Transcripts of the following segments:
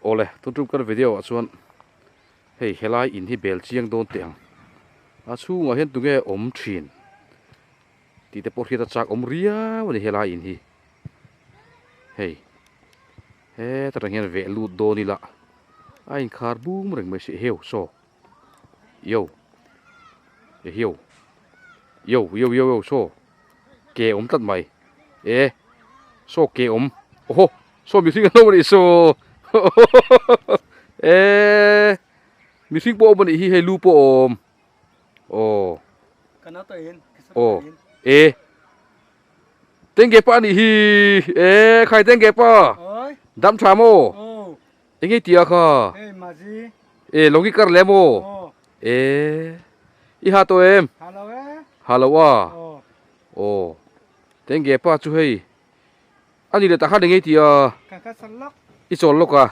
Awle tun tum kan video ah chuan hei helai in hi bel chiang dawn teh ang a chhungah hian tunge awm thin tih te pawh hriat a chak awm riau a ni helai in hi hei heta tang hian veh lut dawn ila a inkhar bum reng mai si heu saw yo ehiau yo yo yo yo saw ke awm tlat mai e saw ke awm awhaw saw mihring an awm a nih saw e mihring pawh awm a nih hi hei lu pawh awm aw aw e tenge pa a nih hi e khai tenge pa dam tha maw Enge tia kha? E longi kar le maw? E i ha tawh em? Ha lo a. Aw. Tenge pa chu hei. Ani leh takhan enge tia? I chawl lawk a.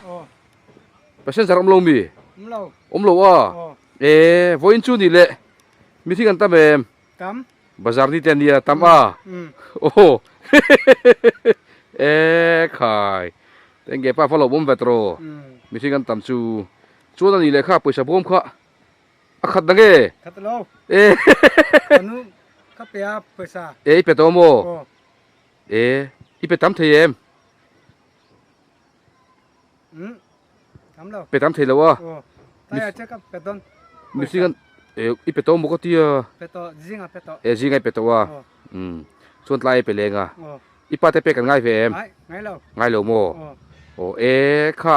Passenger awm lo mi? Awm lo a. E vawiin chu ni leh mithing an tam em? Tam. Bazar ni te ania tam a. Aw. E khai. Tenge pa fa lo bawm vet rawh. Mihring an tam chu. Chuan a nih leh kha pawisa bawm kha a khat na nge? Khat lo. E. Ka nu ka pe a pawisa. E i pe tawh maw? Aw. E i pe tam thei em? Um. Tam lo. Pe tam thei lo a. Aw. Tai a che ka pe dawn. Mihring an e i pe tawh maw ka tia? Pe tawh zinga pe tawh. E zinga i pe tawh a. Aw. Um. Chuan tlai i pe leng a. Aw. I pa te pek an ngai ve em? Ngai, ngai lo. Ngai lo maw? Aw. Aw e kha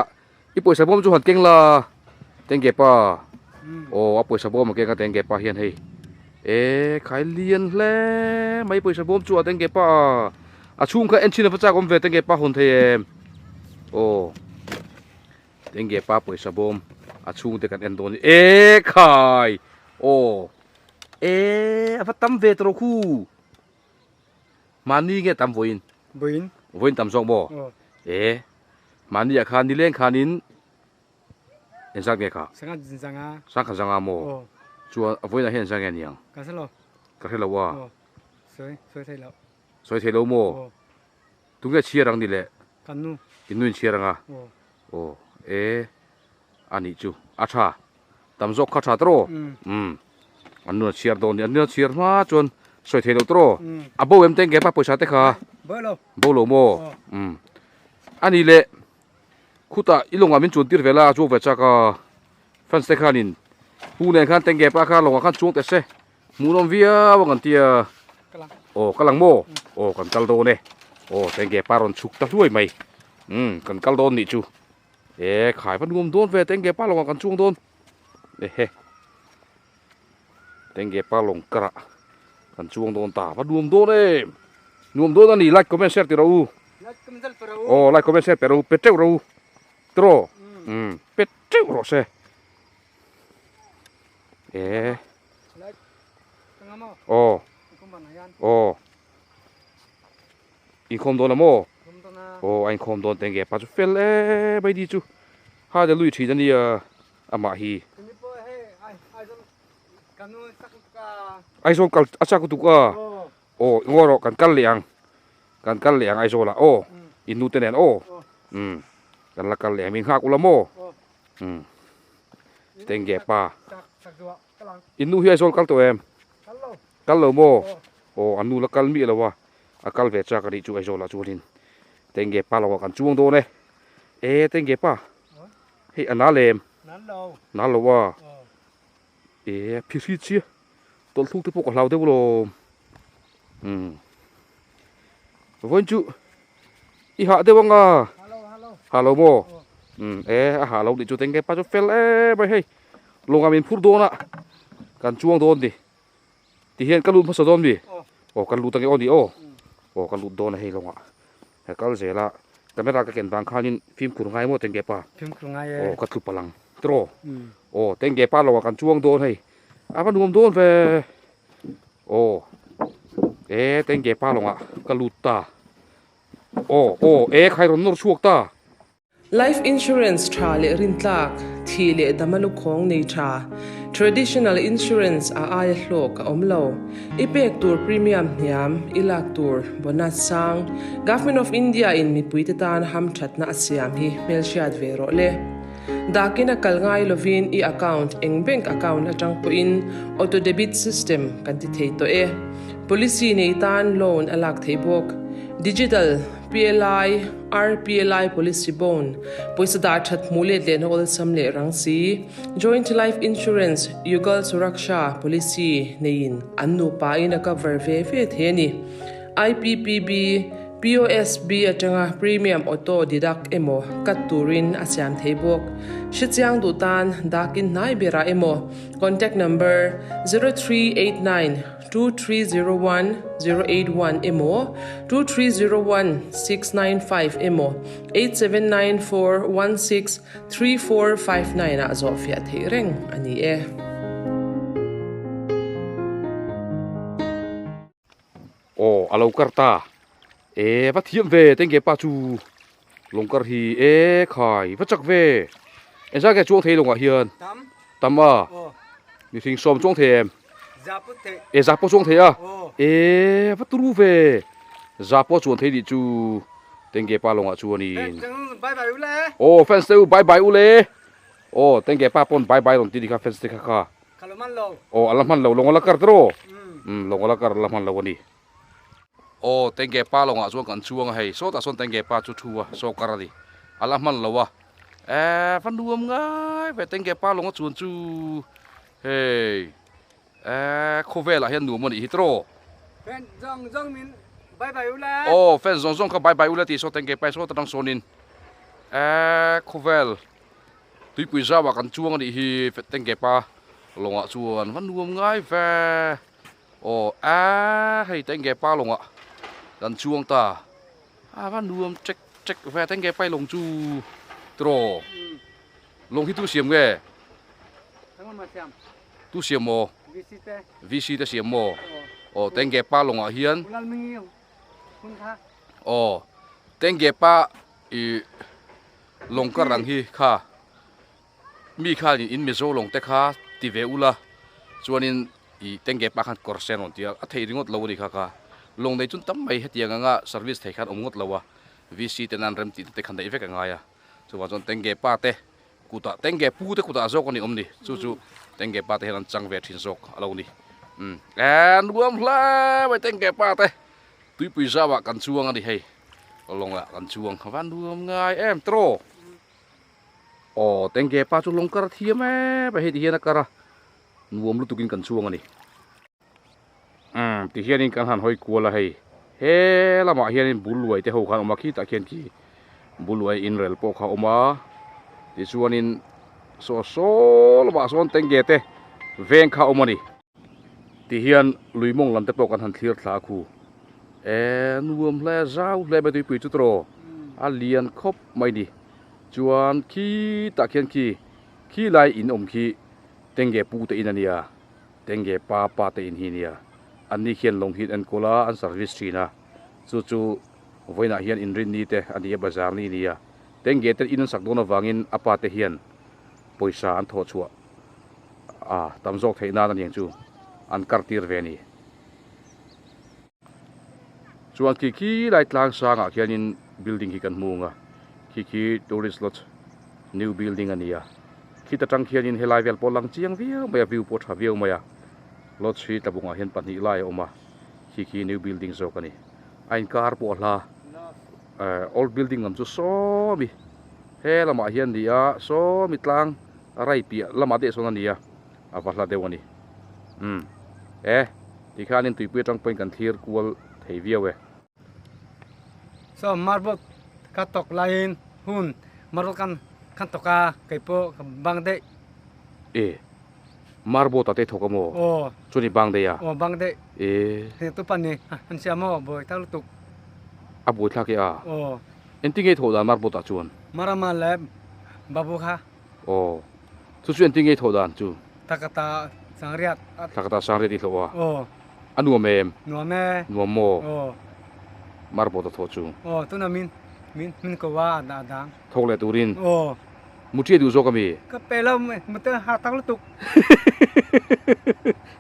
i pawisa bawm chu han keng la Tenge pa. Aw a pawisa bawm a keng a Tenge pa hian hei. E khai lian hle mai pawisa bawm chu a Tenge pa a. A chhung kha en chhin a va chak awm ve Tenge pa hawn thei em? Aw Tenge pa pawisa bawm a chhung te kan en dawn e khai. Aw e a va tam ve tawh khu. Mahni nge tam vawiin? Vawiin. Vawiin tam zawk maw? Aw. E, mahni ah khan nileng khanin engzat nge kha? Sangha zanga. Sangha zanga maw? Aw. Chuan vawiin ah hian engzat nge niang? Ka hre lo. Ka hre lo a. Aw. Sawi, sawi thei lo. Sawi thei lo maw? Aw. Tunge chhiar ang ni le? Kan nu. In nu in chhiar ang a? Aw. Aw, e, a nih chu. A tha. Tam zawk kha tha tawh. Umm. An nu a chhiar dawn ni. An nu a chhiar hma chuan sawi thei lo tawh. A bo em teng ke pa pawisa te kha. Bo lo. Bo lo maw? Umm. A nih leh khutah i lawngah min chuan tir ve la a chuang ve chak a. Fans te khanin pu nen khan teng ke pa kha lawngah khan chuang teh se. Hmuhnawm viau ang an tia. Aw kal ang maw? Aw kan kal dawn e. Aw teng ke pa rawn chhuk ta hluai mai. Umm kan kal dawn nih chu. E khai va nuam dawn ve tenge pa lawngah kan chuang dawn ehe tenge pa lawng karah kan chuang dawn ta va nuam dawn em nuam dawn ani like comment share ti rawh u aw like comment share pe rawh u pe teuh rawh u tiraw umm pe teuh rawh se e aw aw. Inkhawm dawn a maw? Aw a inkhawm dawn teng nge pa chu fel e mai ni chu hallelujah thin a nia amah hi. Aizawl kal a chak lutuk a aw ngaw rawh kan kal leh ang kan kal leh ang Aizawl ah aw in nu te nen aw umm kan la kal leh ang min nghak ula maw umm teng nge pa in nu hi Aizawl kal tawh em? Kal lo maw? Aw a nu la kal miah lo a, a kal ve chak a nih chu Aizawl ah chuanin Tenge pa lo ah kan chuang dawn e. E Tenge pa, hei a nal em? Nal lo a. E a phihri chiah, tawlh thluk te pawh ka hlau deuh lawm. Umm. Vawiin chu i hah deuh ang a. Hah lo maw? Umm e a hah lo nih chu Tenge pa chu fel em mai hei. Lawngah min phur dawn a, kan chuang dawn ni. Ti hian ka lut hmasa dawn mi? Aw ka lut ange aw ni aw. Aw ka lut dawn a hei lawngah. Ka kal zel a, camera ka ken vang khanin fimkhur ngai maw Tenge pa? Fimkhur ngai e. Aw ka tlu palang tiraw. Aw Tenge pa lawngah kan chuang dawn hei. A va nuam dawn ve. Aw e Tenge pa lawngah ka lut ta. Aw aw e khai rawn nawr chhuak ta. Life Insurance tha leh rintlak, thih leh dama lukhawng nei tha. Traditional insurance a aia hlawk a awm lo. I pek tur premium hniam, i lak tur bonus sang. Government of India in mipuite tan hamthatna a siam hi hmelhriat ve rawh le. Dakin a kal ngai lovin i account eng bank account atang pawhin auto debit system kan ti thei tawh e. Policy nei tan loan a lak theih bawk. Digital PLI, RPLI policy bond, pawisa dah that hmuh let lehna awlsam leh rang si, Joint Life Insurance, Yugal Suraksha policy neiin an nupa in a cover ve ve thei a ni. IPPB, POSB atanga premium auto deduct emaw cut turin a siam thei bawk. Hrechiang duh tan dakin hnai berah emaw contact number 0389 2301 081 emaw 2301 695 emaw 8794 16 3459 ah zawh fiah theih reng a ni e. Aw a lo kar ta e va thiam ve tengge pa chu lawng kar hi e khai va chak ve engzah nge chuang thei lawngah hian tam a mihring sawm chuang thei em e za pawh chuang thei a e va turu ve za pawh chuan thei nih chu tengge pa lawngah chuanin aw fans te u bye bye u le aw tengge pa pawn bye bye rawn ti ni kha fans te kha kha Aw a la hman lo lawng a la kar tawh umm lawng a la kar a la hman lo a ni. Aw tengge pa lawngah chuan kan chuang a hei sawtah sawn tengge pa chu thu a saw kar a ni a la hman lo a ehh va nuam ngai ve tengge pa lawng a chuan chu hei ehh khawvelah hian nuam a nih hi tawh. Fan zawng zawng min bye bye u le. Aw fan zawng zawng kha bye bye u le tih saw tengge pa sawt atang sawnin ehh khawvel. Tuipui zauah kan chuang a nih hi Tengge pa lawngah chuan va nuam ngai ve aw a hei Tengge pa lawngah kan chuang ta a va nuam chek chek ve Tengge pa lawng chu tiraw lawng hi tu siam nge tu siam maw VC te siam maw aw Tengge pa lawngah hian aw Tengge pa ih Lawng ka rang hi kha mi khanin in Mizo lawng te kha ti ve ula chuanin ih tengge pa khan kawr sen rawn ti a a theih ringawt lo a ni kha kha lawng nei chun tam mai hetiang anga service thei khan awm ngawt lo a VC ten an rem tih te khan daih vek a ngai a chuvang chuan tengge pa te kutah tengge pu te kutah zawk a ni awm ni chu chu tengge pa te hian an chang ve thin zawk a lo ni umm eh nuam hle mai tengge pa te tuipui zauah kan chuang a ni hei. Lawngah kan chuang kha va nuam ngai em tawh aw tengge pa chu lawng kar thiam em a hei ti hian a kar a nuam lutuk in kan chuang a ni umm ti hian in kan han hawi kual a hei he lamah hian in bul luai te ho khan a awm a khitah khian khi bul luai in rel pawh kha a awm a tichuan in saw saw lamah sawn tengge te veng kha a awm a ni. Ti hian lui mawng lam te pawh kan han thlir thla a khu. E nuam hle zau hle mai tuipui chu tawh a lian khawp mai ni. Chuan khitah khian khi khi lai in awm khi tengge pu te in a nia tengge pa pa te in hi a nia. An ni khian lawng hi an enkawl a an service thin a chu chu vawiinah hian inrinni te a ni a bazar ni a ni a. Tengge te in an sak dawn avangin a pa te hian pawisa an thawh chhuah. a tam zawk theih nan aniang chu an kar tir ve a ni. Chuan khi khi lai tlang sangah khianin building hi kan hmu ang a, khi khi tourist lodge new building a ni a, khita tang khianin helai vel pawh lang chiang viau mai a, view pawh tha viau mai a, lodge hi tlabungah hian pahnih lai a awm a, khi khi new building zawk a ni. A inkar pawh a hla eh old building lam chu sawmi he lamah hian a ni a sawmi tlang. A rai piah lamah daih sawn a ni a, a va hla deuh a ni. Umm e, tikhanin tuipui atang pawhin kan thlir kual thei viau e. So marble ka tawk laiin hun marble kan kan tawk a, kei pawh ka bang daih. E, marble ta te thawk a maw? Aw. Chuan i bang daih a? Aw bang daih. E. Heng tu pan ni an sia maw buai thlak lutuk. A buai thlak e a? Aw. Engtin nge i thawh dan marble tah chuan? Marama leh babu kha. Aw, chu chu engtin nge i thawh dan chu? Thakata Sangriat. Thakata Sangriat i hlawh a? Aw. A nuam em? Nuam e. Nuam maw? Aw. Marbawt a thawh chu? Aw, tuna min min min ko a a dang. Thawk leh turin? Aw. Muṭi a duh zawk ami? Ka pe lo, mute ha tak lutuk.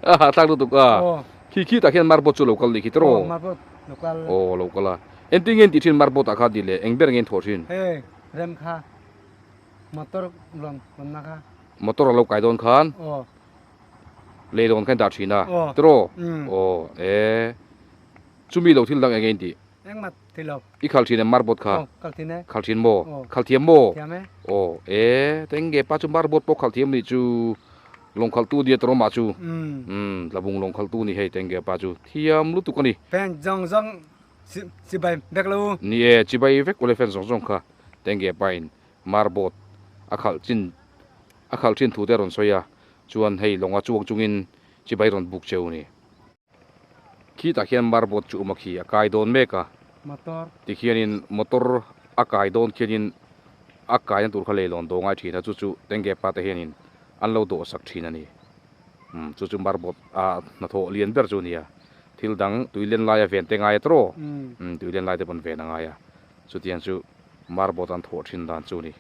A hahthlak lutuk a. Khi khi tah khian marbot chu lo kal nih khi tiraw? Aw marbot lo kal. Aw lo kal a. Engtin nge an tih thin marbot ah kha tih leh eng ber nge an thawh thin? Hei rem kha motor rawn rawn na kha. Motor a lo kai dawn khan? Aw. Lei dawn khan dah thin a tiraw? Aw e. Chumi lo thil dang eng nge an tih? Engmah thei lo. I khal thin em marbot kha? Aw khal thin e. Khal thin maw? Aw. Khal thiam maw? Thiam e. Aw e, teng nge pa chu marbot pawh khal thiam nih chu lawng khalh tu nia tawrh mah chu. Umm. Umm tlabung lawng khalh tu ni hei teng nge pa chu thiam lutuk a ni. Fan zawng zawng chi chibai vek lo u. Ni e, chibai vek ule fan zawng zawng kha teng nge pa in marbot a khalh chin a khalh thin thu te a rawn sawi a, chuan hei lawnga chuang chungin chibai rawn buk cheu ni. Khitah khian marbot chu awm a khi a kai dawn mek a. Motor. Tikhianin motor a kai dawn khianin a kaina tur kha leilawn dawh ngai thin a chu chu Tengge pa te hianin an lo dawh sak thin a ni. Umm chu chu marbot a hnathawh lian ber chu a ni a. Thil dang tui len laia ven te ngai a tawh. Umm tui len lai te pawn ven a ngai a. Chutiang chu marbot an thawh thin dan chu a ni.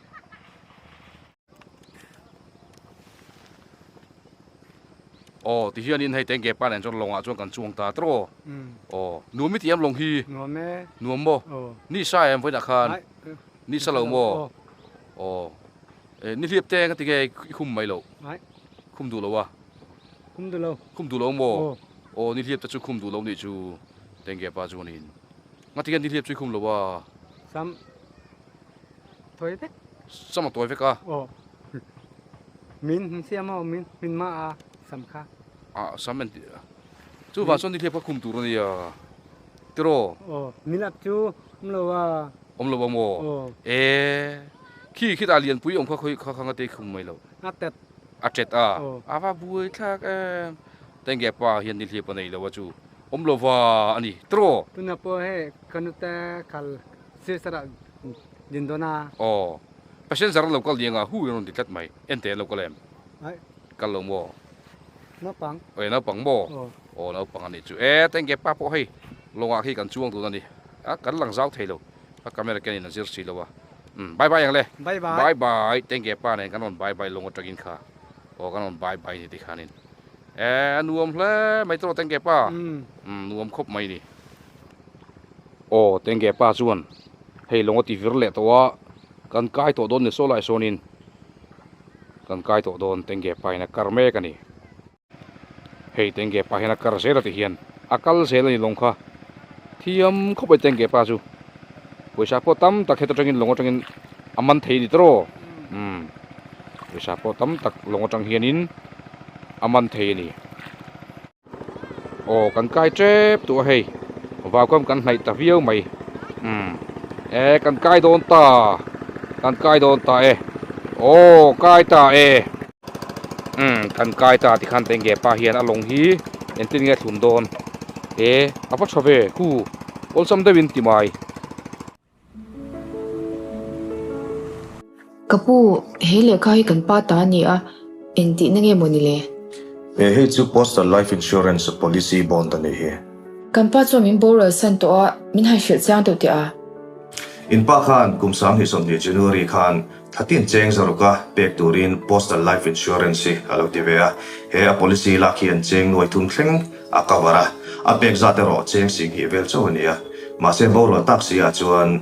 Aw ti hianin hei tengge pa nen chuan lawngah chuan kan chuang ta tawh aw nuam i ti em lawng hi nuam e nuam maw ni sa em vawiinah khan ni sa lo maw aw ni hliap te ka ti nge i khum mai loh khum duh lo a khum duh lo khum duh lo maw aw ni hliap te chu khum duh lo nih chu tengge pa chuanin ngati nge ni hliap chu i khum lo a sam Tawi vek. Sam a tawi vek a. Aw. Min min siam a min min ma a sam kha. A sam en chu vang chuan nihliap kha khum tur a nia. Tiraw? Aw min ap chu awm lo a. Awm lo a maw? Aw. E khi khitah lianpui awm kha khawi kha kha ngate khum mai lo. A tet. A tet a. Aw. A va buai thlak em. Tengge pa hian nihliap a nei lo a chu awm lo va a ni. Tiraw? Tuna pawh hei ka nute khal Sir sara din dawn a. Aw. Passenger an lo kal diang a, hu in rawn ti tlat mai. En teh an lo kal em? Aih. Kal lo maw? Naupang. Aw naupang maw? Aw. Aw naupang a nih chu. E tengge pa pawh hei lawngah khi kan chuang tun a ni. A kan lang zau thei lo. A camera ken in a zir si lo a. Umm bye bye ang le. Bye bye. Bye bye tengge pa nen kan rawn bye bye lawng atangin kha. Aw kan rawn bye bye ni tikhanin. E a nuam hle mai tawh tengge pa. Umm. Umm nuam khawp mai ni. Aw tengge pa chuan hei lawng a ti vir leh tawh a, kan kai tawh dawn ni saw lai sawnin kan kai tawh dawn tengge pa hian a kar mek a ni. Hei tengge pa hian a kar zel a ti hian a kal zel a ni lawng kha thiam khawp mai tengge pa chu pawisa pawh tam tak heta tangin lawng atangin a man thei a ni tawh umm pawisa pawh tam tak lawng atang hianin a man thei a ni. Aw kan kai tep tawh a hei vaukam kan hnaih ta viau mai umm e kan kai dawn ta kan kai dawn ta e aw kai ta e umm kan kai ta tikhan tenge pa hian a lawng hi engtin nge a thlun dawn e a va tha ve khu awlsam deuhin ti mai. Ka pu, he lehkha hi kan pa ta a ni a, engtihna nge maw ni le? He hei chu Postal Life Insurance Policy Bond a nih hi. Kan pa chuan min boral san tawh a, min han hrilh chiang deuh teh a. In pa khan kum 2020 January khan thlatin cheng zaruka pek turin Postal Life Insurance hi a lo ti ve a. He a policy lak hian cheng nuai thum thleng a cover a, a pek zat erawh cheng singhnih vel chauh a ni a. Mahse borual tak si ah chuan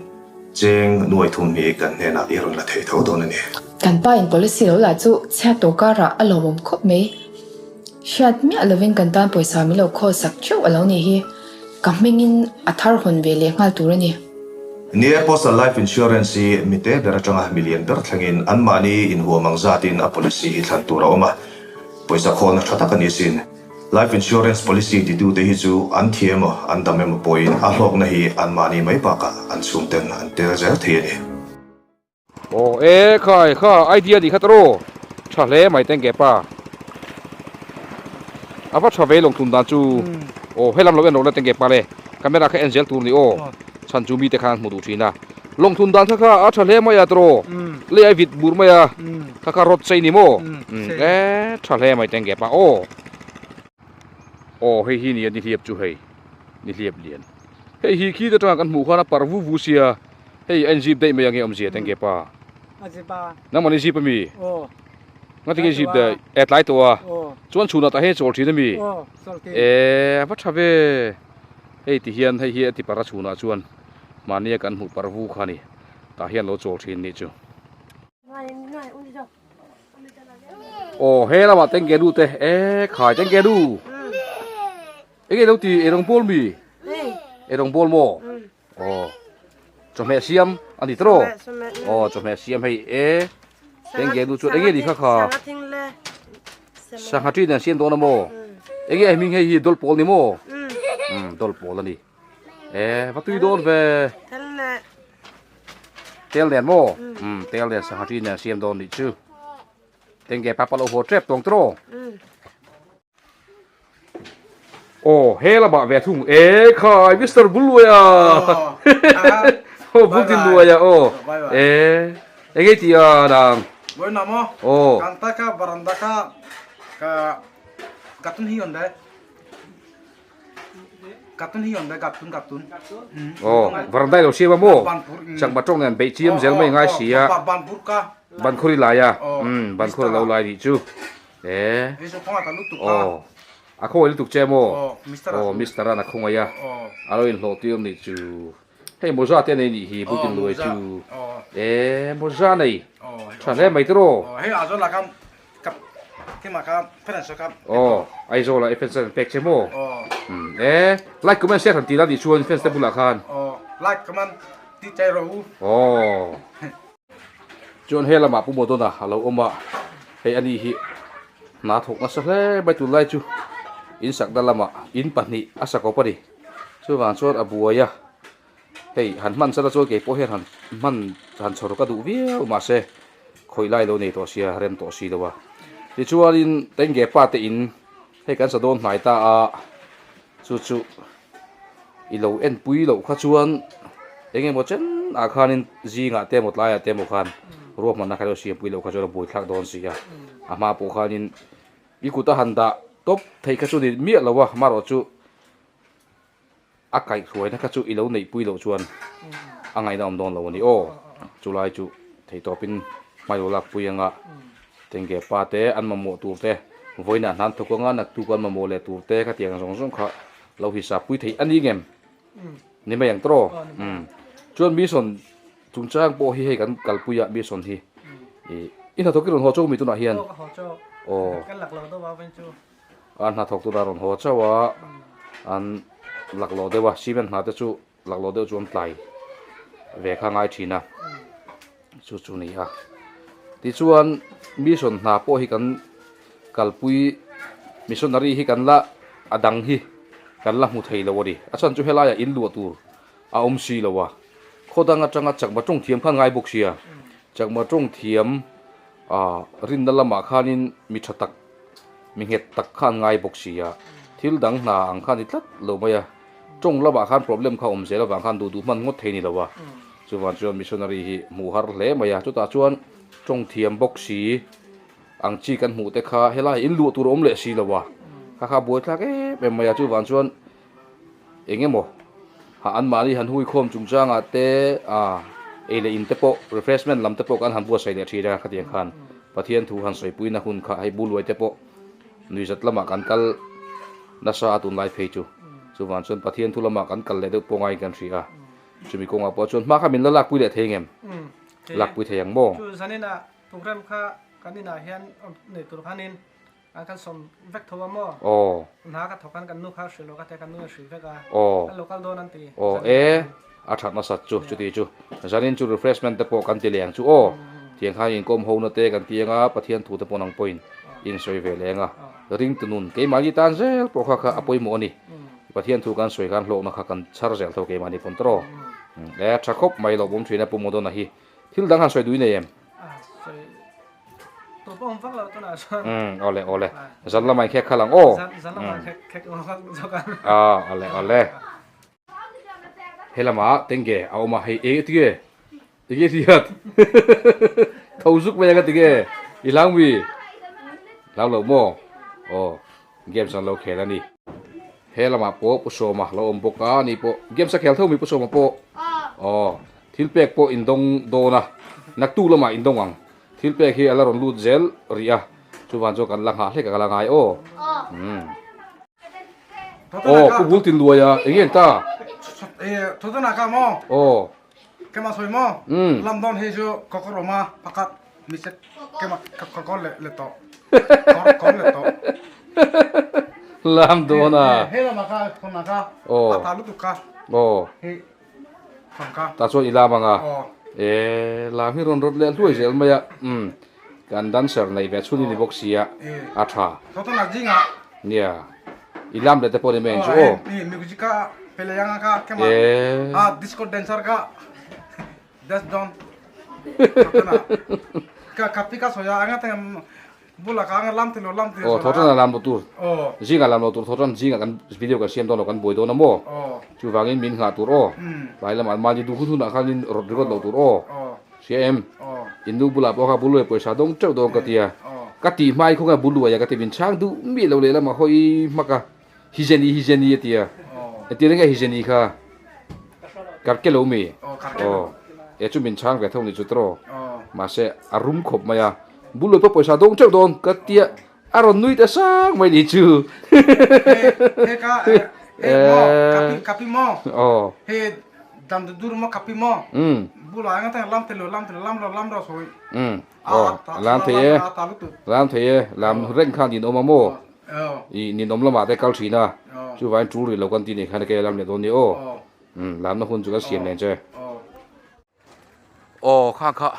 cheng nuai thum hi kan hnenah i rawn la thei tho dawn a ni. Kan pa in policy lo lah chu chhiat tawh karah a lawmawm khawp mai. Hriat miah lovin kan tan pawisa min lo khawl sak theuh a lo nih hi. Ka hmingin a thar hawn ve leh nghal tur a ni. Ni e, Postal Life Insurance hi mite ber atanga milian ber thlengin anmahni inhuam ang zatin a policy hi thlan tur a awm a, pawisa khawlna tha tak a ni sin. Life insurance policy titute hi chu an thi emaw an dam emaw pawhin a hlawkna hi anmahni mai bakah an chhungten an tel zel thei a ni. Aw e khai kha idea nih kha tawh tha hle mai tengge pa a va tha ve lawng tum dan chu aw helam lo en rawh la tengge pa le camera kha en zel tur ni aw chhan chu mite khan hmu duh thin a. Lawng thun dan kha kha a tha hle mai a tawh lei ai vit bur mai a kha kha rawt chei ni maw e tha hle mai teng gap a aw aw hei hi nia nihliap chu hei nihliap lian hei hi khi te atanga kan hmuh khan a par vu vu sia hei a inzip daih mai ange awmzia teng gap a nangmahni zip ami. Nga tinge zip de e tlai tawh a. Chuan chhunah tah hian chawl thin ami? E a va tha ve. Hei ti hian hei hi a ti par a chhunah chuan mahnia kan hmuh par vu kha a ni. Tah hian lo chawl thin nih chu. Aw he lamah tengge nu te e khai tengge nu. Enge lo ti ei rawng bawl mi? Ei rawng bawl maw? Aw chawhmeh siam a ni tawh aw chawhmeh siam hei e enge nu chuan enge ni kha kha sangha ṭi nen siam dawn a maw enge a hming hei hi dawl pawl ni maw um dawl pawl a ni e va tui dawn ve tel nen maw um tel nen sangha ṭi nen siam dawn nih chu enge papa lo haw ṭep tawng tawh Aw he lamah ve thung e khai Mister Bulluaia aw Bultinluaia aw e engei tih a dang Boina mo aw kanta ka baranda ka ka gatun hi on dai gatun hi on dai gatun gatun aw varandai lo siam a maw chakma tawng nen beih chiam zel mai ngai si a banpur ka bankhur i lai a um bankhur a lo lai nih chu E. Aw. A khawngaih lutuk che maw? Aw, Mister an a khawngaih a. A lo inhlawh tir nih chu. Hei mawza te a nei nih hi Putin luai chu. E, mawza nei. Tha hle mai tiraw? Aw, Aizawl ah i fans an pek che maw? E, like comment share han ti la nih chuan fans te bulah khan. Aw. Chuan he lamah Pu Modona a lo awm a, hei ani hi hna thawk nasa hle mai tunlai chu in sakna lamah in pahnih a sa kawp a ni. Chuvang chuan a buai a, hei han hman sela chuan keipawh hian han hman han chhawr ka duh viau mahse khawih lai lo nei tawh sia rem tawh si lo a. Tichuanin Tengge pa te in hei kan sa dawn hnai ta a, chu chu i lo enpui loh kha chuan eng emaw chen ah khanin zingah te emaw tlaiah te emaw khan ruahmanna kha ilo siampui loh kha chuan a buaithlak dawn si a, a hma pawh khanin i kut a han dah tawp theih kha chu ni miah lo a, amaherawh chu a kaihhruaina kha chu i lo neihpui loh chuan a ngaihna awm dawn lo a ni aw, chulai chu theihtawpin hma ilo lakpui anga Tengge pa te an mamawh tur te, vawiinah hnan thawk anga naktuk an mamawh leh tur te kha tiang zawng zawng kha lo hisap pui theih a ni ngem? Ni mai ang tawh. Umm. Chuan mission chungchang pawh hi hei kan kalpui a mission hi i i hnathawk i rawn haw chauh mi tunah hian? Aw. A hnathawk tunah rawn haw chauh a, an laklawh deuh a, cement hna te chu Laklawh deuh chuan tlai ve kha ngai thin a, chu chu ni a. Tichuan mission hna pawh hi kan kalpui missionary hi kan la a dang hi kan la hmu thei lo a ni. A chhan chu helaiah in luah tur a awm si lo a, khaw dang atanga chakma tawng thiam khan ngai bawk sia. Chakma tawng thiam ah rinna lamah khanin mi tha tak mi nghet tak khan ngai bawk si a, thil dang hna ang kha ni tlat lo mai a, tawng lamah khan problem kha awm zel avang khan duh duh hman ngawt thei ni lo a, chuvang chuan missionary hi hmuh har hle mai a, chutah chuan tawng thiam bawk si ang chi kan hmuh te kha helai in luah tur a awm leh si lo a, kha kha buai thlak em em mai a, chuvang chuan eng emaw ha anmahni han hui khawm chungchangah te ah ei leh in te pawh refreshment lam te pawh kan han buatsaih leh thin a khatiang khan Pathian thu han sawipuina hun kha hei buluai te pawh nuihzat lamah kan kal nasa a tunlai phei chu chuvang chuan Pathian thu lamah kan kal leh deuh pawh ngaiin kan hria a chumi kawngah pawh chuan hma kha min la lakpui leh thei ngem lakpui thei ang maw? Chu zaninah program kha kan inah hian nei tur khanin An kan sawm vek tho a maw? Aw. Hna ka thawk an kan nu kha a hrilh lo ka tia kan nu a hrilh vek a. Aw. Kan lo kal dawn an ti. Aw e, a that nasat chu chuti chu. Zanin chu refreshment te pawh kan ti leng chu aw. Tiang khan inkawm ho na te kan ti anga Pathian thu te pawh nang pawhin in sawi ve leng a. Ring tu nun keimahni tan zel pawh kha kha a pawimawh a ni. Pathian thu kan sawi khan hlawkna kha kan chhar zel tho keimahni pawn tawh. E tha khawp mai lo bawm thin a Pu Modona hi. Thil dang han sawi dui nei em? Umm awle awle zan lamah in khek khalh ang aw. Ah awle awle. He lamah tenge a awm a hei eng tige tige hriat tho zuk mai anga tige i hlang mi hlau lo maw aw games an lo khel a ni. He lamah pawh Pu Sawma lo awm bawk a ni pawh games a khel tho mi Pu Sawma pawh aw thil pek pawh in dawng dawn a naktuk lamah in dawng ang. Thil pek hi a la rawn lut zel rih a, chuvan chuan kan la nghah hlek a ka la ngai aw. Umm. Aw, Pu Bul tin luai a, eng nge ta? Thutana ka maw? Aw. Kema sawi maw? Umm. Lam dawn hi chu kawkawr awm a, pakhat miset kema kawkawr leh leh tawh. Kawr leh tawh. Lam dawn a. He lamah kha khawna kha. Aw. A ta lutuk kha. Aw. Hei. Tah chuan i lam ang a, e lam hi rawn rawt leh hluai zel mai a, umm kan dancer nei ve chhun i ni bawk sia a tha. Nia i lam leh te pawh ni mai ang chu aw. E. Aw thaw tan a lam lo tur zingah lam lo tur thaw tan zingah kan video kan siam dawn lo kan buai dawn a maw chuvangin min nghah tur aw tlai lamah mahni duh hun hunah khanin rawt ringawt lo tur aw hria em in nu bulah pawh kha buluai pawisa dawng teuh dawn ka tia ka tih hmai khawnge buluai a ka ti min chhang duh miah lo leh lamah hawi hmak a hijeni hijeni a tia engtin nge hijeni kha karke lo mi aw e chu min chhang ve tho ni chu tawh mahse a rum khawp mai a buluai pawh pawisa dawng teuh dawn ka tia a rawn nui ta sang mai ni chu he ka he mo kapi kapi mo aw he dam dur mo kapi mo bulai nga ta lam te lo lam te lam lo lam ro soi Aw, a lam thei e, lam thei e, lam reng khan ninawm a maw? I ninawm lamah te kal thin a, chuvain tul rih lo kan ti nih khan kei a lam leh dawn ni aw. Umm, lamna hun chu kan siam nen che. Aw, khang kha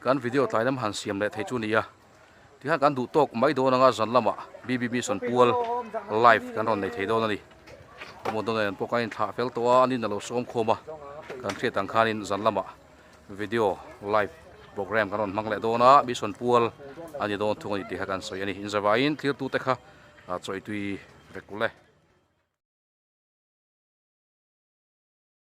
kan video tlai lam han siam leh thei chu nia. Tikhan kan duh tawk mai dawn anga zan lamah BB Mission pual live kan rawn nei thei dawn a ni. Awmawm dawn nen pawh kan inthlah fel tawh a, an in a lo sawm khawm a, kan hriat ang khanin zan lamah Video live program kan rawn hmang leh dawn a, mission pual a ni dawn thung a ni tih kha kan sawi a ni. Inzavaiin thirtute kha chawitui vek ule.